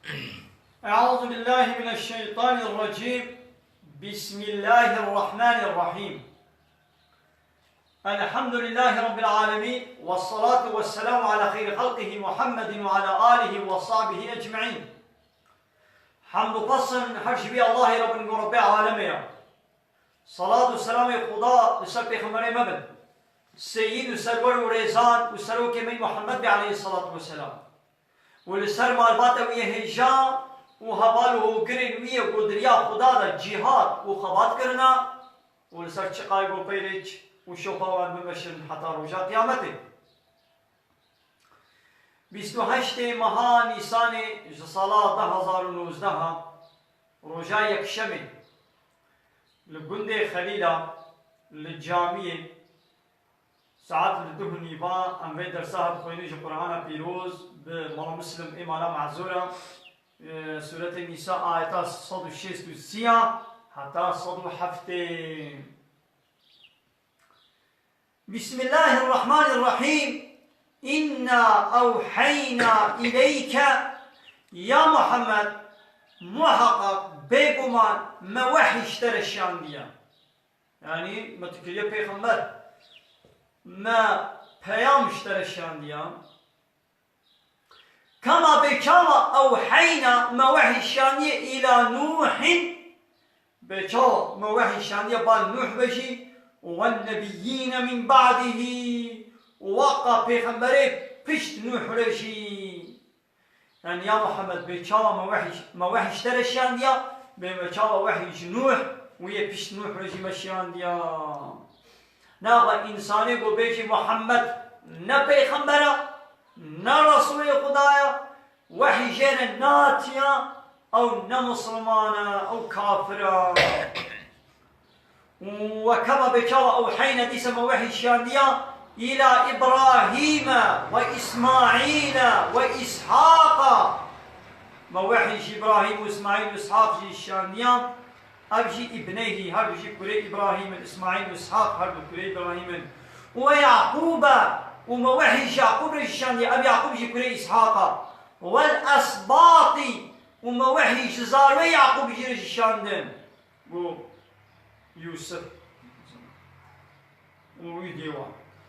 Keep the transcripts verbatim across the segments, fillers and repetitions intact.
أعوذ بالله من الشيطان الرجيم. بسم الله الرحمن الرحيم. الحمد لله رب العالمين، والصلاة والسلام على خير خلقه محمد وعلى آله وصحبه أجمعين. Hemd û pesn her ji vî Allahê re bin ku Rebbê alemê ye. Salat û selamê Xuda li ser pêxemberê me bin. Seyîd û serwer û rêzan û serokê me Muhammed be aleyhissalatu vesselam. Û li ser malbata wî yê hêja û heval û hogirên wî yê ku di riya Xuda de cîhad û xebat kirina û li ser çiqayê ku peyriç û şopa wan bimeşin heta roja qiyametê. Bîst û heştê meha Nîsanê ji sala du hezar û nozdeh, roja yekşemê, li gundê Xelîla, li camiyê, saet li duh û nîva em vê dersa dixwînin ji Qur'ana Pîroz bi Mala Muslim ê mala mezûra, e, Sûretê Nîsa ayeta sed û şêst û sî heta sed û heftê. Bismillahirrahmanirrahîm. Înna ewheyna îleyke, ya Muhammed, muheqeq, bêguman me wehî ji te re şiyandiye. Yanî me tu kiriye pêxember, me peyam ji te re şiyandiye. Kema bê çawa ewheyna me wehî şandiye îla Nûhîn, bê çawa me wehî şandiye bal Nûh ve jî, û wen nebiyyîne min ba'dihî, û waqa pêxemberê pişt Nûh re jî. Yanî ya Muhammed, bê çawa me wehî, me wehî ji te re şandiya, bê me çawa wehî ji Nûh û yê pişt Nûh re jî me şiyandiya. Naxa însanê ku bêjî Muhammed ne pêxember e, ne Resûlê Xuda ye, wehî jê re natiya, ew ne misilman e, ew kafir e. Û we kema bê çawa ewheyne dîse me wehî şiyandiya, îla Îbrahîme we Îsmaîle we Îshaqa. Me wehî ji Îbrahîm û Îsmaîl û Îshaq jî şiyandiya. Ev jî îbneyhî, her du jî kurê Îbrahîm in, Îsmaîl û Îshaq her du kurê Îbrahîm in. Û we Yaqûbe, û me wehî ji Yaqûb re jî şandiye, ev Yaqûb jî kurê Îshaq e. Wel esbatî, û me wehî ji zarwê Yaqûb jî re jî şandin. Got Yûsif. Û wî dêwa.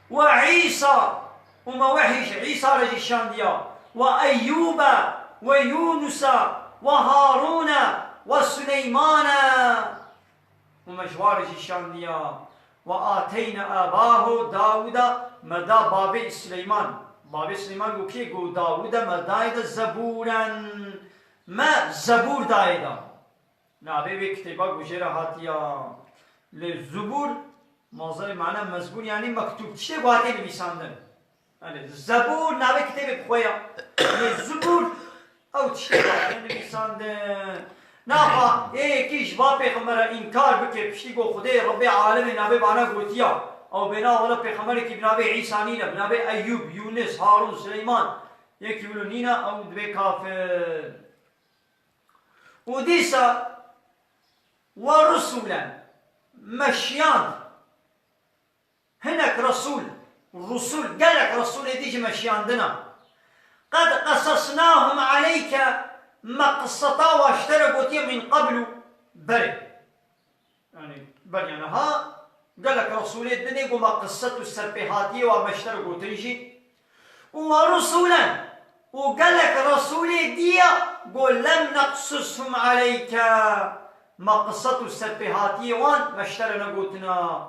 We Îsa, û me wehî ji Îsa re jî şandiya. We Eyyûbe, we Yûnusa, we Harûne, we Suleymane. Û me ji wan re jî şandiya. We ateyne abahu Dawûda, me da bavê Suleyman. Bavê Suleyman got kê? Got Dawûde, me dayê de Zebûren. Me Zebûr dayê de. Navê vê kitêba ku jê re hatiya lê Zubûr, mazerê mane mezbûr, yanî mektûb, tiştê ku hatiye nivîsandin. Yanî Zebûr navê kitêbê bi xwe ya. Lê Zubûr ew tiştê ku hatiye nivîsandin. Naxa ê yekî ji va pêxembera înkar bike, piştî ku Xwedê Rebbê alemê navê vana gotiya, ew bêna wela pêxemberekî bi navê Îsa nîne, bi navê Eyyûb, Yûnis, Harûn, Sileyman, yekî wilo nîne, ew dibê kafir. Û dîsa we rusûlen me şiyand. Hinek resûl, rusûl, gelek resûlê dî jî me şiyandina. Qed qesesnahum aleyke, me qiseta wa ji te re gotiye min qeblu, berê. Yanî beriya niha gelek resûlê dinê ku me qiset û serpêhatiyê wa me ji te re gotin jî. Û we rusûlen, û gelek resûlê dî ye ku lem neqsushum aleyke, me qiset û serpêhatiyê wan me ji te re negotina.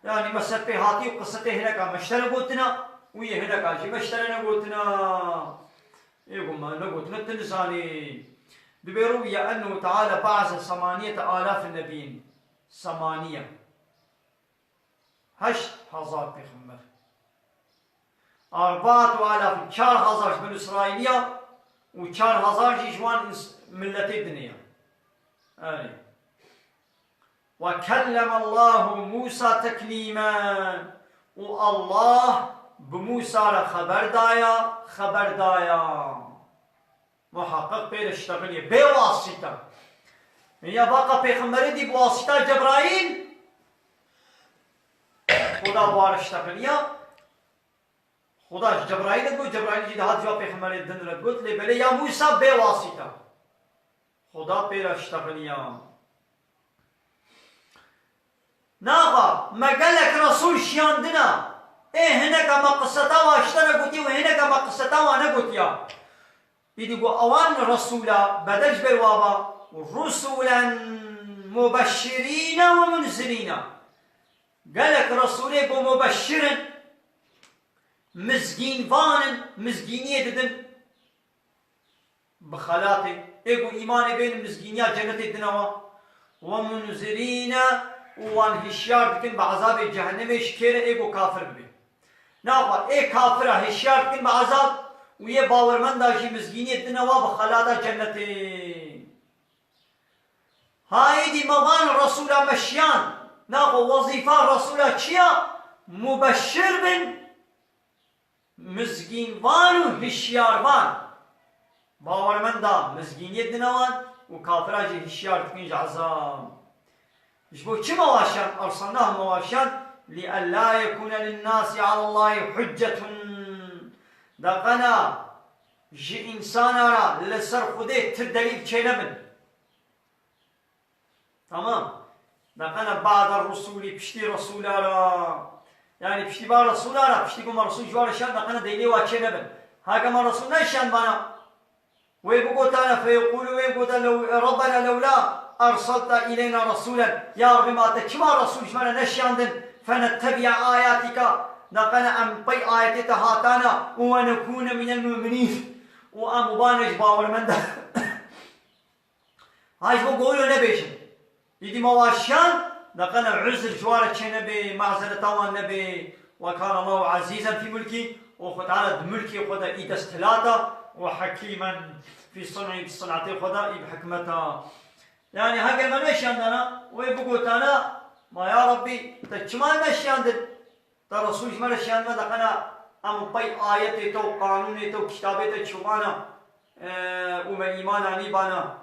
Yanî me serpêhatî û qisetê hineka me ji te re gotina û yê hineka jî me ji te re negotina. Ê ku me negotina tu nizanî. Dibê rû ye ennehu teala be'ese semaniyete alafin nebiyyin. Semaniye. Heşt hezar pêxember. Arbaatu alafin, çar hezar ji Benî Îsraîliya û çar hezar jî ji wan ins-, miletê dinê ye. Erê. Ve kellemallahu Musa teklîmen. Û Allah bi Musa re xeber daya, xeber daya. Muheqeq pê re ştexiliye. Bê wasîte. Ya vaqa pêxemberê dî bi wasîta Cebraîl, Xuda bi wa re ştexiliya. Xuda ji Cebraîlê got, Cebraîl jî dihat ji va pêxemberê din re got, lê belê ya Mûsa bê wasîta. Xuda pê re ştexiliya. Naxa, me gelek Resûl şiyandina. Ê hineka me qiseta wan ji te re gotî û hineka me qiseta wan negotiya. Îdî got ewan Resûla bedel ji ber wa ba, rusulen mubeşşirîne ve munzirîne. Gelek Resûlê got mubeşşir in, mizgînvan in, mizgîniyê didin. Bi xelatê, ê ku îmanê bên mizgîniya cenetê dine wan. Ve munzirîne, û wan hişyar dikin bi ezabê cehennemê ji kê re ê ku kafir bibe. Naxwe ê kafira hişyar dikin bi ezab û yê bawermenda jî mizgîniyê dine wa bi xelata cenetê. Ha êdî me van Resûla me şiyan. Naxwe wezîfa Resûla çi ya? Mubeşşir bin. Mizgînvan û hişyarvan. Bawermenda mizgîniyê dine wan û kafira jî hişyar dikin ji ezab. Ji bo çi me wa şand? Ersalnahu me wa şand, لِأَلَّا يَكُونَ لِلنَّاسِ عَلَى اللّٰهِ حُجَّةٌ. Deqena ji însana re li ser Xwedê ti delîl çênebin. Tamam. Deqene ba'de rusûlî, piştî Resûla ra. Yani piştî ba Resûla ra, piştî ku me Resûl ji wan re şand, deqene deylê wa çê nebin. Heke me Resûl neşand bana. Wê bigotane, feyeqûlû wê gote, lew, Rabbena lewla ersalta ileyna resûlen. Ya Rabbî ma te çima Resûl ji me re neşiyandin? Fenettebi'a ayatika. Deqene em pey ayetê te hatana. Û ve nekûne minel mu'minîn. Û em û bane ji bawermenda. Ha ji bo ku wilo nebêjin. Îdî me wa şiyan, deqene uzr ji wan re çê nebe, mazereta wan nebe. Ve kâne Allahu azîzen fî mulkî, û Xwe Teala di mulkê xwe de î desthilata, û hekîmen fî sun'î, di sinetê xwe de î bi hikmeta. Yani heke me neşiyandana, wê bigotana, ma ya Rabbî, te çima neşiyandin? Te Resûl ji me re şiyandime, deqena em pey ayetê te û qanûnê te û kitabê te çûbana, e, û me îmana nîbana.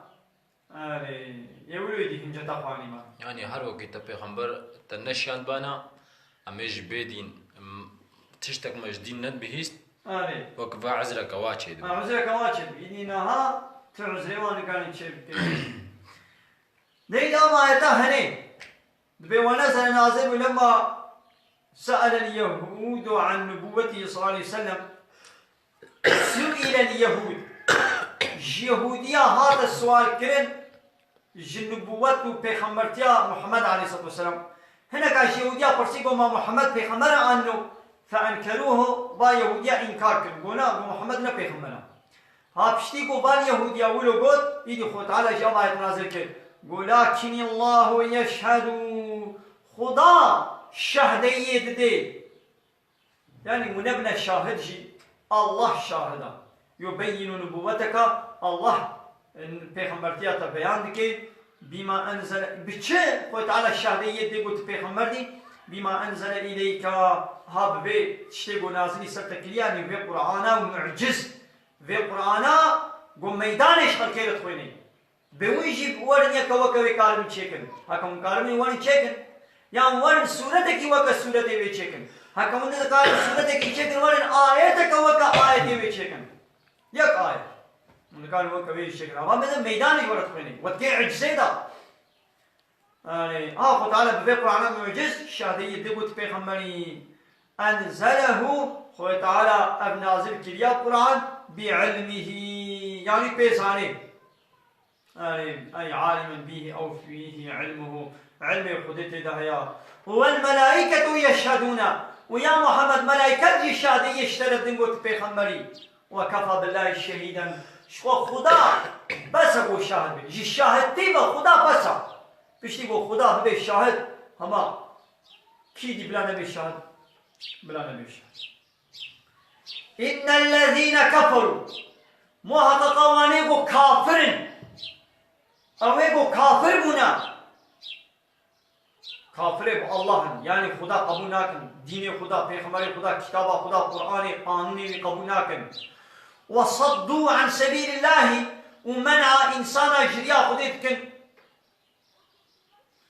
Erê, yê wilo êdî hince te xwanî me. Yani her wekî te pêxember te neşiyandibana, em ê ji bê dîn, em, tiştek me ji dîn nedibihîst, Erê. Wek ve uzreke wa çêdibe. Ha, uzreke wa çêdibe. Îdî niha tu uzrê wan nikarin çê bikî. Neydi ama ayeta henê. Dibê, ونزل نازل بوو لما سأل اليهود عن نبوته صلى الله عليه وسلم. سئل اليهود. Ji Yehûdiya hate siwal kirin ji nubûwet û pêxembertiya Muhammed aleyhissalatu vesselam. Hineka ji Yehûdiya pirsî, got, ma Muhammed pêxember e an no? Feenkerûhu, va Yehûdiya înkar kir. Got, na, got, Muhammed ne pêxember e. Ha piştî ku van Yehûdiya wilo got, îdî Xwe Teala ji ev ayet nazil kir. Got, lakinnallahu yeşhedû, Xuda şahdeyiyê didê. Yani hûn nebine şahid jî, Allah şahid e. Yubeyyinu nubûweteke, Allah, e, pêxembertiya te beyan dike. Bîma enzele, bi çi Xwe Teala şahdeyiyê didê got tu pêxember dî? Bîma enzele îleyke, ha bi vê tiştê got nazilî ser te kiriye, yanî vê Qur'ana û mu'ciz. Vê Qur'ana got meydanê ji xelkê re dixwênê. Bi wî jî werin yeke weke wê karibin çêkin. Heke hûn karibin werin çêkin. Yan werin sûretekî weke sûretê wê çêkin. Heke hûn nikarin sûretekî çêkin, werin ayeteke weke ayetê wê çêkin. Yek ayet. Hûn nikarin weke wê jî çêkin. Ama mezin meydanê ji we re dixwênê. Wetkê icizê da. Yani, ha, Xwe Teala bi vê Qur'ana muciz, şahdeyî dê got pêxemberî. Enzelehu, Xwe Teala ev nazil kiriya Qur'an, bi ilmihi, yani pê zanê. Yani, ey alimen bihi ew fihi ilmuhu, ilmê Xwedê tê de heya. Wel melaiketu yeşhedûne, û ya Muhammed, melaiket jî şahdeyî ji te re din got pêxemberî. Ve kefa billahi şehîden. Ji xwe Xuda bes e ku şahid be. Ji şahidtî ve Xuda bes e. Piştî ku Xuda bibe şahid, hema kî dî bila nebe şahid? Bila nebe şahid. Innellezîne keferû. Muheqeqa wanê ku kafir in. Ew ê ku kafir bûne. Kafirê bi Allah in, yanî Xuda qebûl nakin, dînê Xuda, pêxemberê Xuda, kitaba Xuda, Qur'anê, qanûnê wî qebûl nakin. Ve saddû an sebîlillahî, û men'a însana ji riya Xwedê dikin.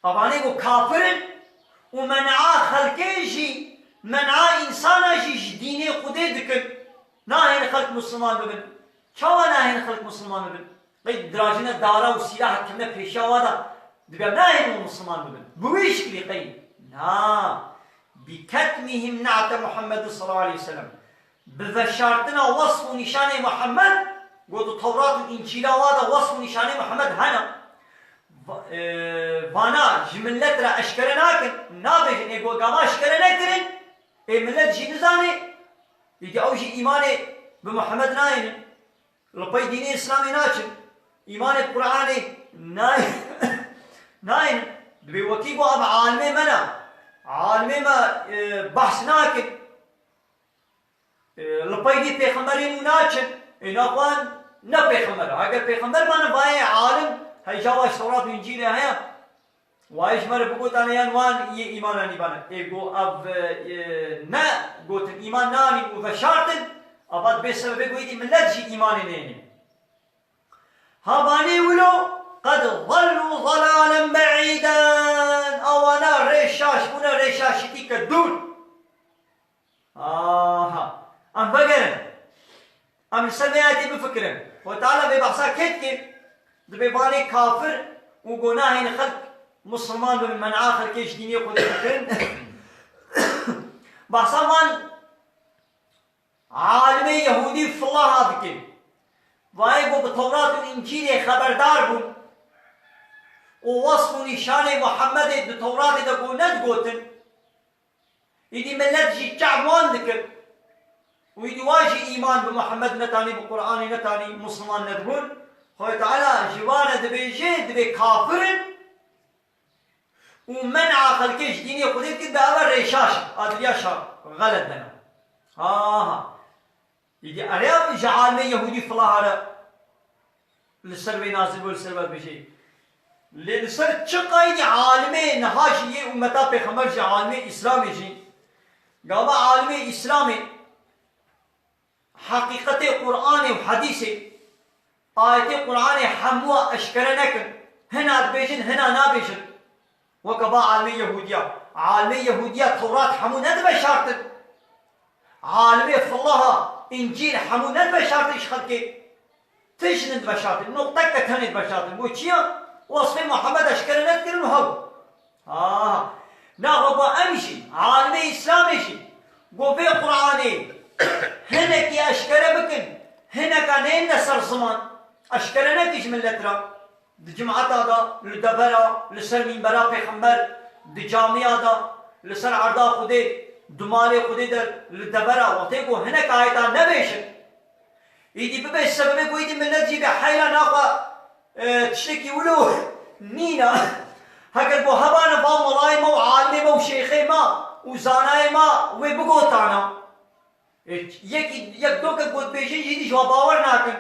Evanê ku kafir in û men'a xelkê jî, men'a însana jî ji dînê Xwedê dikin. Nahêne xelk misliman bibin. Çawa nahêne xelk misliman bibin? Qey dirajine dara û sîlaha kirine pêşiya wa da, dibe nayên û misliman bibin. Bi wî şiklî qey. Na. Bi ketmihim na'te Muhammedin sallallahu aleyhi ve sellem. Bi veşartina wesf û nîşanê Muhammed, got û Tewrat û Încîla wa da wesf û nîşanê Muhammed hene. Va-, e, vana ji millet re eşkere nakin, nabêjin, ê got gava eşkere nekirin, ê millet jî nizane, êdî ew jî îmanê bi Muhammed nayênin. Li pey dînê Îslamê naçin. Îmanê Qur'anê nay-, nayên. Dibê wekî ku ev alimê me ne. Alimê me, e, behs nakin. E, li pey dî pêxemberên û naçin. Ê naxwan ne pêxember. Heger pêxember mane vayê alim heyja wa ji Tewrat û Încîlê heye. Wayê ji me re bigotane yan wan yê îmana nîbane. Ê go ev, e, ne gotin îman nanîn û veşartin, ava dibê sebebê go êdî millet jî îmanê nênê. Ha vanê wilo, qed zellû zelalen be'îden. Awana rê şaş bûne, rê şaşîtî ke dûr. Aha. Em vegerin. Em li ser vê ayetê bifikirin. Xwe Teala vê behsa kê dike? Dibê vanê kafir û gunahên xelk musulman bibin, men'a xelkê ji dînê Xwedê dikin. Behsa van alimê Yehûdî filaha dike. Vayê ku bi Tewrat û Încîlê xeberdar bûn û wesf û nîşanê Muhammedê di Tewratê de ku nedigotin, Îdî millet jî çav wan dikir. Û îdî wan jî îman bi Muhammed netanî, bi Qur'anê netanî, Musliman nedibûn. Xwedê Teala ji wan re dibêje, dibê kafir in û men'a xelkê ji dînê Xwedê dikir, bi eva rêşaş, adiliya şa, xelet dene. Aha. Îdî ereya ji alimê Yehûdî filaha re li ser vê nazil bû, li ser vê dibêjê. Lê li ser çi qaydî alimê niha jî yê ummeta Pêxember jî, alimê Îslamê jî, gava alimê Îslamê heqîqetê Qur'anê û hedîsê, ayetê Qur'anê hemûa eşkere nekin, hina dibêjin, hina nabêjin. Weke va alimê Yehûdiya. Alimê Yehûdiya Tewrat hemû nediveşartin. Alimê Filaha Încîl hemû nediveşartin ji xelkê. Tişt nediveşartin. Nuqteke tenê diveşartin. Got çiya? Wasfê Muhammed eşkere nedikirin û hew. Ha. Naxwe got em jî, alimê Îslamê jî, got vê Qur'anê hinekî eşkere bikin, hineka neyne ser ziman, eşkere nekin ji millet re. Di cimeta de, li devera, li ser mînbera Pêxember, di camiya de, li ser erda Xwedê, di malê Xwedê de, li devera, wextê ku hinek ayeta nebêjin, îdî bibe sebebê ku îdî millet jî bê heyra naxwe, e, tiştekî wilo nîne. Heger ku hebane va melayê me û alimê me û şêxê me û zanayê me wê bigotana. Ê, yekî, yek dokek got bêjin jî dî ji wan bawer nakin.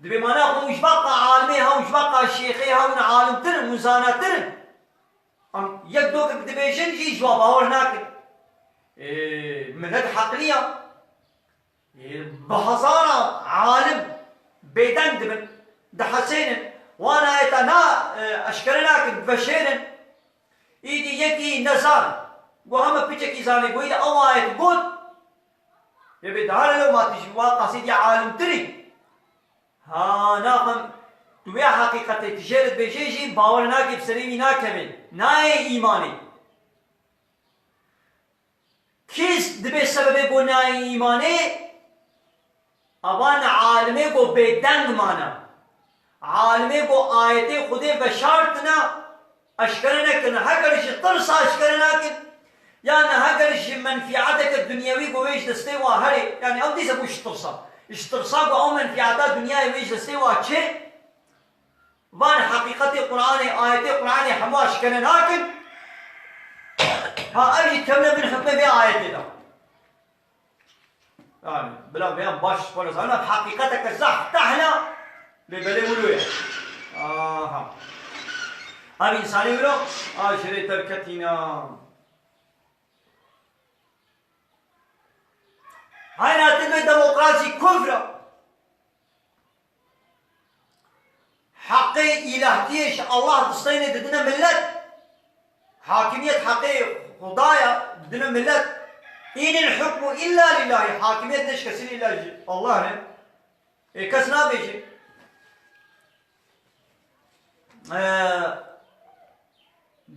Dibê mana xwe hûn ji vaka alimê hewn, ji vaka şêxê hewn alimtir in, hûn zanatir in. Em yek dokek dibêjin jî ji wan bawer nakin. Ê, millet heqliya. Ê, bi hezara alim bêdeng dibin, dihesênin. Wan ayeta na, e, eşkere nakin, diveşêrin. Îdî yekî nezan, got heme piçekî zanî, got îdî ew ayet got, Yê bê dare lo ma tu ji wa qasî dî alimtir î. Ha, naxwem tu vê heqîqetê tu jê re dibêjê jî bawer nakê, bi serê wî nakevê. Nayê îmanê. Kî dibê sebebê ku nayê îmanê? Ava ne alimê ku bêdeng mane. Alimê ku ayetê Xwedê veşartine, eşkere nekin. Heger ji tirsa eşkere nakin, yan heger ji menfîeteke dinyewî ku wê ji destê wa herê, yani ew dîse bû ji tirsa. Ji tirsa ku ew menfîeta dinyayê wê ji destê wa çê, van heqîqetê Qur'anê, ayetê Qur'anê hemû eşkere nakin. Ha ew jî kevne bin hukmê vê ayetê de. Yani, bila vêyan baş xwe re zanin, heqîqeteke zehf tehna, lê belê wilo ye. Aha. Ev însanê wilo, a ji rê derketîna. Hayna tu vê demokrasî kufr e. Heqê îlahtiyê ji Allah distêne didine millet. Hakimiyet heqê Xuda ya, didine millet. Înil hukmu illa lillahi. Hakimiyet ne ji kesî illa ji Allah ne. Ê kes nabêje. e,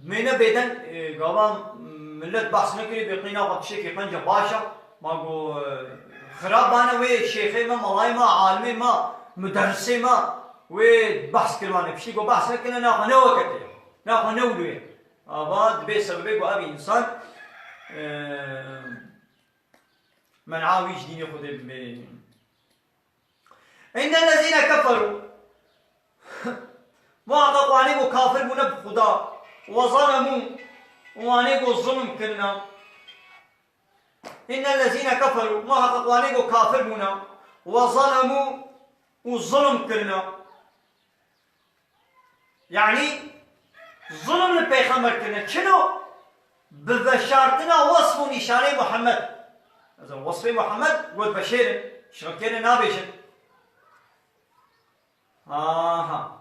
mê ne bêdeng, e, gava millet behs nekirê, bê qîna xwe tiştekî qenca baş e. Ma go, e, xirab bane wê şêxê me, malayê me, alimê me, muderrisê me, wê behs kiribane. Piştî go behs nekirine, naxwe ne weketê, naxwe ne wilo ye. Ava dibê sebebê go ev însan, e, men'a wî ji dînê Xwedê bimê. Innellezîne keferû, muheqeq wanê ku kafir bûne bi Xuda, we zelemû, û wanê ku zulm kirine. Innellezîne keferû, muheqeq wanê ku kafir bûne, we zelemû, û zulm kirine. Yanî, zulm li pêxember kirine. Çilo? Bi veşartina wesf û nîşanê Muhammed. Ez wesfê Muhammed got veşêrin, şirkêne nabêjin. Aha.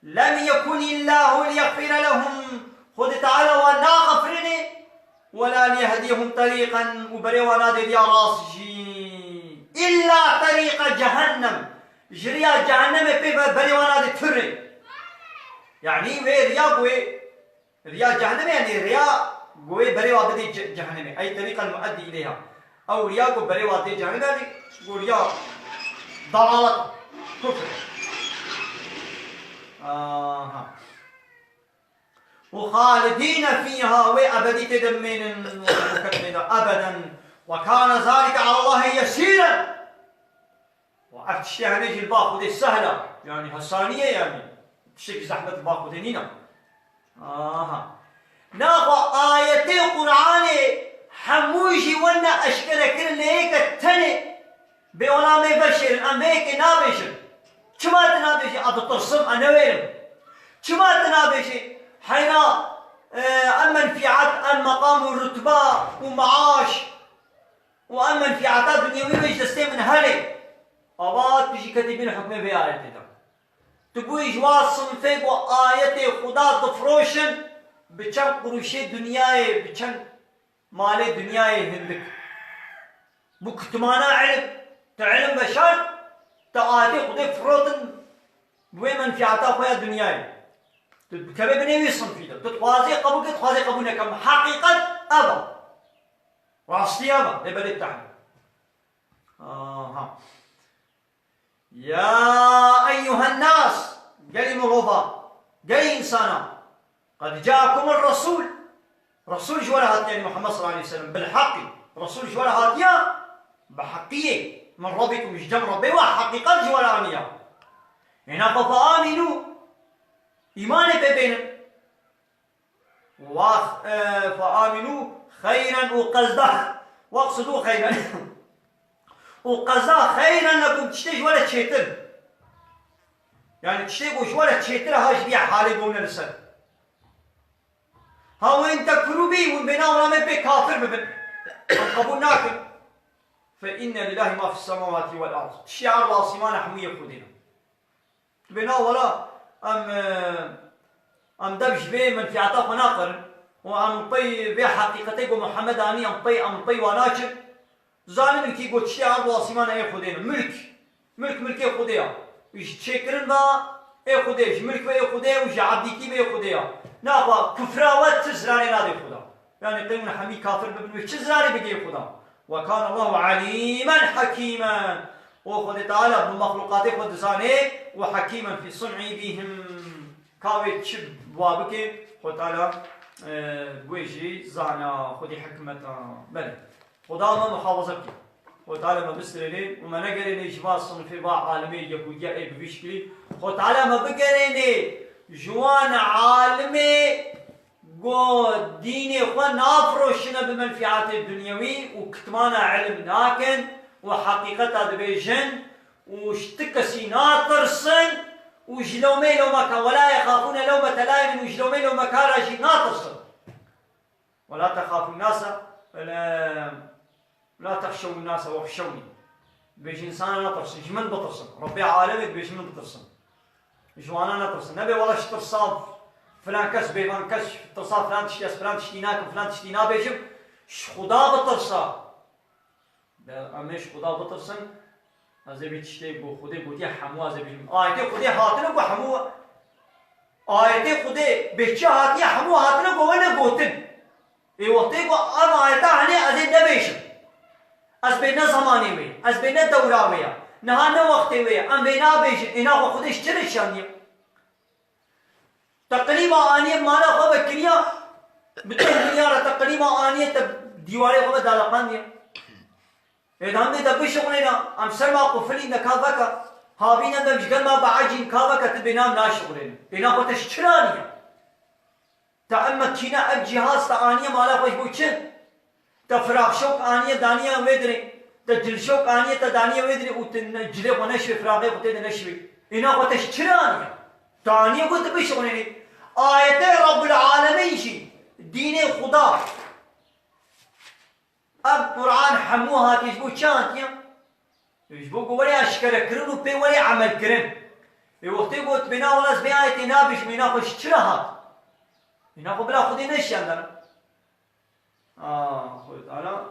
Lem yekunillâhu liyexfire lehum. Xwedê Teala wan naxefirinê, wela liyehdiyehum terîqen, û berê wan nadê riya rast jî. Îlla terîqa cehennem. Ji riya cehennemê pê ve berê wan nadê tu rê. Yanî wê riya ku wê, riya cehennemê, yanî riya ku wê berê wa bidê ce-, cehennemê. Ey terîqel mueddî ileyha. Ew riya ku berê wa dê cehennemê, yanî ku riya dalalet, kufr. Aha. Û xalidîne fîha, wê ebedî tê de bimênin, û ketin tê de ebeden. Ve kâne zalike alallahî yesîren. Û ev tiştê hene jî li ba Xwedê sehl e, yanî hesanî ye, yanî tiştekî zehmet li ba Xwedê nîne. Aha. Naxwe ayetê Qur'anê hemû jî wene eşkere kirin, lê yeke tenê bê wela mê veşêrin, em vê yekê nabêjin. Çima tu nabêjî, a ditirsim, a newêrim? Çima tu nabêjî, heyna, e, em menfîat, em meqam û rutba û maaş û em menfîata dunyewî wê ji destê min herê? Ava tu jî ketî bin hukmê vê ayetê de. Tu bûyî ji wan sinfê ku ayetê Xuda difiroşin, bi çend quruşê dinyayê, bi çend malê dinyayê hindik. Bû kitmana ilim. Tu ilim veşart, tu ayetê Xwedê firotin, bi wê menfîata xwe ya dinyayê. Tu dikeve binê wî sinfî de. Tu dixwazê qebûl ke, dixwazê qebûl neke. Heqîqet ev e. Rastî ev e. Lê belê tehlîl. Aha. Ya eyyuhen nas, gelî mirova, gelî însana. Qed ca'akumur resul. Resul ji we re hatiye, yanî Muhammed sallallahu aleyhi ve sellem, bil haqqi. Resul ji we re hatiye, bi heqiyê. Min rabbikum, ji cem Rabbê we heqîqet ji we re aniya. Hêna xwe fe amînû, îmanê pê bênin. Wax-, e, fe amînû xeyren û qezda. Waqsidû xeyren. Û qezda xeyren lekum, tiştê ji we re çêtir. Yanî tiştê ku ji we re çêtir e, ha ji vî halê bûne li ser. Ha we in tekfurû bî, hûn bêna wela me pê kafir bibin. Em qebûl nakin. Fe inne lillahi ma fis semawati vel ard. Tiştê erd û asîmana hemû yê Xwedê ne. Tu bêna wela em, e, em dev ji vê menfîata xwe naqerin û em pey vê heqîqetê ku Muhammed anî, em pey, em pey wa naçin. Zanibin kî ku tiştê erd û asîmana ê Xwedê ne. Milk, milk milkê Xwedê ya. Ji çêkirin ve ê Xwedê, ji milk ve ê Xwedê û ji ebdîtî ve ê Xwedê ya. Naxwe kufra we ti zirarê nadê Xweda. Yanî qey hûn hemî kafir bibin wê çi zirarê bigihê Xweda? Ve kâne Allahu alîmen hakîmen. Û Xwedê Teala bi mexlûqatê xwe dizanê û hakîmen fî sun'î bîhim. Ka wê çi wa bike, Xwedê Teala, e, wê jî zana, Xwedî hikmeta. Belê. Xweda me muhafaza bike. Xwedê Teala me bistirênê û me negerênê ji va sinfê va alimê Yehûdiya ê bi vî şiklî. Xwedê Teala me bigerênê ji wan alimê Go dînê xwe nafiroşine bi menfîatê dinyewî û kitmana ilim nakin û heqîqeta dibêjin û ji ti kesî natirsin û ji lewmê lewmeka, ولا يخافون لومة لائم, û ji lewmê lewmeka re jî natirsin. ولا تخافوا الناس, La texşewûn nase wexşewnî. Dibêjin, însana netirsin, ji min bitirsin. Rebbê alemê dibêjin, min bitirsin. Ji wana netirsin. Nebê wela ji tirsa filan kes, bêvan kes, tirsa filan tiştî, ez filan tiştî nakim, filan tiştî nabêjim. Ji Xuda bitirsa. De em ê ji Xuda bitirsin. Ez ê vê tiştê ku Xwedê gotiye hemû ez ê bêjim. Ayetê Xwedê hatine ku hemû Ayetê Xwedê bê çi hatiye, hemû hatine ku wene gotin. Ê wextê ku ev ayeta henê ez ê nebêjim. Ez bê ne zemanê wê, ez bê ne dewra wê ye. Niha ne wextê wê ye. Em vê nabêjin. Êna xwe Xwedê ji çi re şandiye? Teqlîba aniye mala xwe vekiriya. Bi tê dinya re teqlîba aniye te dîwarê xwe ve daleqandiye. Ê, di hemdê te bişuxulêne, em ser ma qufilî ne ka veke, havîne dem ji gel ma biecîn ka veke tu bênam naşuxulêne. Bêna xwe te ji çi raniye? Te em mekîne, ev cîhaz te aniye mala xwe ji bo çi? Te firaxşok aniye daniye wê dirê, te cilşok aniye te daniye wê dirê û tu ne-, cilê xwe neşivê, firaxê xwe tê de neşivê. Êna xwe te ji çi raniye? Te aniye ku tu bişuxulênî. Ayetê Rabbul Alemîn jî, dînê Xuda, Ev Quran hemû hatiye ji bo çi hatiye? Ji bo ku were eşkerekirin û pê were emelkirin. Ê wextê got bêna wela ez vê ayetê nabêjim, êna xwe ji çi re hat? Êna xwe bila Xwedê neşiyandana. Ah, Xwedê Teala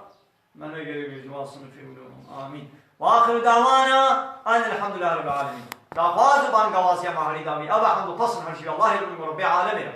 me negerê ji wan sinifê wilo. Amîn. Ve axiru dawana en elhamdulillah rabbil alemin. Daxwaz û bangawaziya me herî dawî. Ev hamd û pesn her ji Allahê Rabbê alemê re.